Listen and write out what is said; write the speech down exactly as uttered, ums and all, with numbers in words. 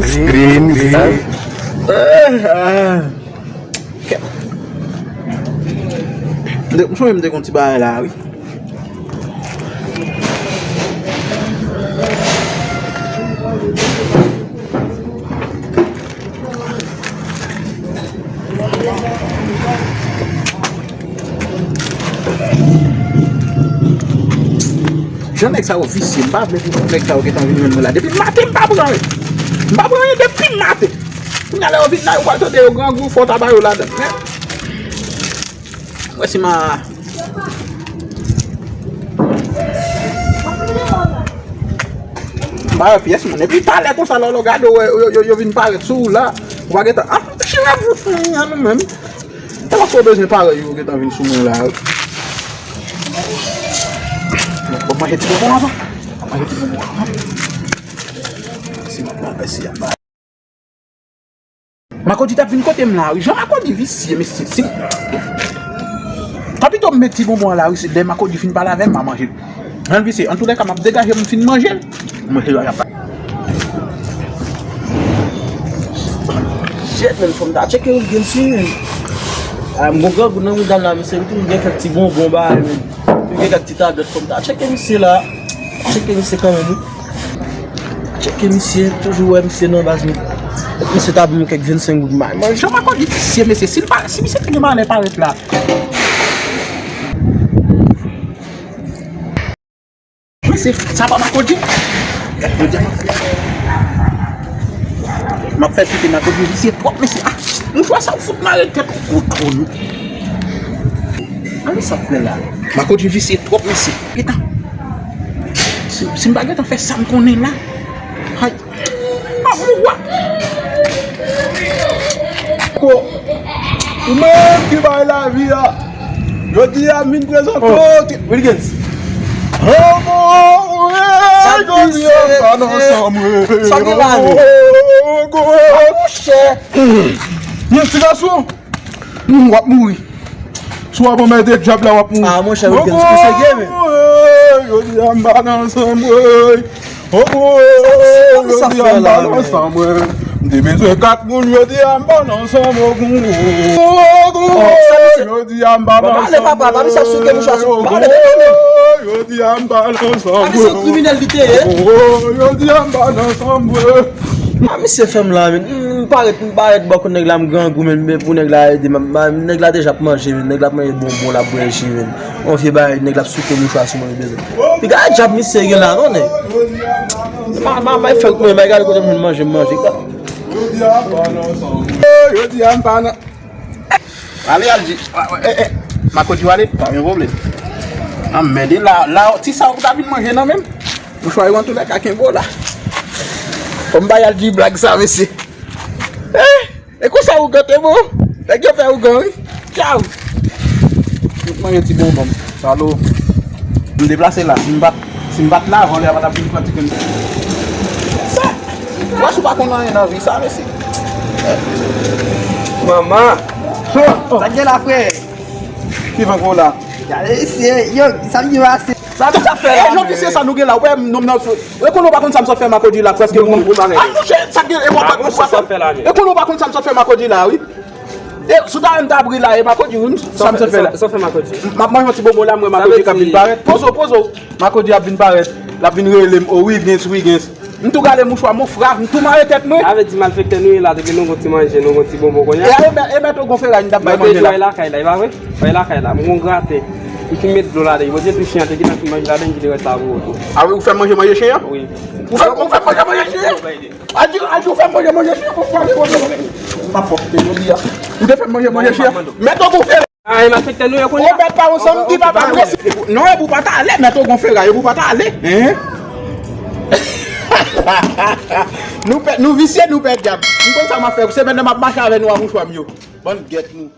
Green, green. Ah, ah. M te, m sonje m te gon ti bagay la, wi. Jan nèg sa yo visye, m pa vle pou nèg sa yo gentan vin jwenn mwen la. Depi maten, m pa pran anyen. M pa pran anyen depi maten. Kounye a lè yo vin la, yo pral tande yo grangou, fò ta ba yo ladan. Men, mwen si ma m pa wè pyès moun. Epi talè konsa, lè w gade, w wè, yo, yo, yo vin parèt sou ou la. Ou pa gentan. Ah, chire vout, an nou menm. E paske w bezwen parèy yo gentan vin sou mwen la, wi. Bon, manje ti bonbon avan. Manje ti bonbon avan. Si, bon, mèsi, a. Makodi t ap vin kote m la, wi. Jan Makodi visye, mesye. Si. Tan pito m met ti bonbon an la, wi. Se lè Makodi fin pale avè m, m a manje l. Jan l visye. Antoulèka, m ap degaje m fin manje l. M manje l, y ap Shit, men, fò m ta tcheke Wilgens, wi, men. Ah, m gon grangou nan mouda m la, mesye, m toujou gen kèk ti bonbon bagay, men. Toujou gen kèk ti tablèt, fò m ta tcheke misye la. Tcheke misye kanmenm, wi. Tcheke misye, toujou wè misye nan baz, men. Misye ta ban m kèk vennsenk goud, m a manje. Jan Makodi visye, mesye, si l pa, si misye te gen malè parèt la. Wi, se sa pa Makodi. Gad jodi a m ap fè. M ap fè kite Makodi visye twòp, mesye. Ah, mouchwa sa ou fout mare tèt ou twò nou. Gade sa fè la. Makodi visye twòp, mesye. Gentan. Si, si m pa gentan fè sa m konnen la. Ay. Ko, ou menm ki bay lavi a. Jodi a m vin prezante w. Wilgens. Anmwe, jodi a m pa nan sanm, wi. Sa gen la, wi? Monchè. Yon ti gason. Hmm, w ap mouri. Si w ap anmède dyab la, w ap mouri. Ah, monchè, Wilgens, ou serye, men. Jodi a m pa nan sanm, wi. Oh, oh, oh, oh, jodi a m pa nan sanm, wi. M te bezwen kat moun, jodi a m pa nan sanm, oh, oh, oh, oh, jodi a m pa nan sanm, wi. Jodi a m pa nan sanm, wi. Oh, oh, jodi a m pa nan sanm, wi. Ah, misye fè m la, men. M parèt, m parèt bò kote nèg la, m grangou, men, men pou nèg la ede m, m, nèg la deja ap manje, men, nèg la ap manje bonbon, l ap bwè ji, men. Yon vye bagay, nèg la ap souke mouchwa sou mwen, bezwen. Piga djab misye gen la, non, nèg. Ma, ma, ma, fè mwen, ma, gade kote mwen manje, m manje, ka. Jodi a, m pa nan. Ale, al di, eh, eh, Makodi w ale, pa gen pwoblèm. Anmède, la, la, ti sa ou ta vin manje nan men m. Mouchwa yo antoulèka kenbe w la. Fò m bay al di blag sa, mesye. Eh, e konsa ougan te bon. Nèg yo fè ougan, wi. Tchaw. Tout manje ti bonbon. Salo. M deplase la. Si m pa t, si m pa t la, vòlè a pa t ap vin pran ti grenn. Sa. Wè si w pa konn anyen nan vi sa, mesye. Manman. Sa k gen la, frè? Ki van gwo la? Gade, mesye, yo, sa m di w a se. Sa m t ap fè la, e jan visye sa nou gen la, wè, nonm nan, e konnen w pa konn sa m sot fè Makodi la, prèske moun. A, monchè, sa gen, e w ap fè la, e konnen w pa konn sa m sot fè Makodi la, wi. E, si w ta wè m ta bri la, e Makodi, wi, sa m sot fè la. Sa w fè Makodi? M ap manje yon ti bonbon la, m wè Makodi k ap vin parèt. Poze w, poze w. Makodi ap vin parèt. L ap vin rele m, o Wilgens, Wilgens. M tou gade mouchwa, mon fra, m tou mare tèt mwen. Sa vle di malfektè nou ye la, depi nou gon ti manje, nou gon ti bonbon kounye a. E, e, e mèt Ogon Feray, m t ap bay manje la. Mwen te di w lakay la, e pa vre? Bay lakay la, m gon grate. M fin met dlo ladan, Bondye tou chen an te gentan fin manje ladan, m kite rès la pou ou tou. A wi, ou fè m manje manje chen an? Wi. Ou fè, ou fè m manje manje chen an? Adi, adi, ou fè m manje manje chen an, ou fè m manje manje chen an. M pa fò, te jodi a. Ou te fè m manje manje chen an. Mèt Ogon Feray. A, e malfektè nou ye kounye a. Ou mèt pa ansanm, di papa m resi. Non, e pou pa t ale, mèt Ogon Feray, e pou pa t ale. Hein? Nou pè, nou visye, nou pè dyab. M konn sa m ap fè, se menm nan m ap mache avè nou a mouchwa m yo. Bann gèt nou.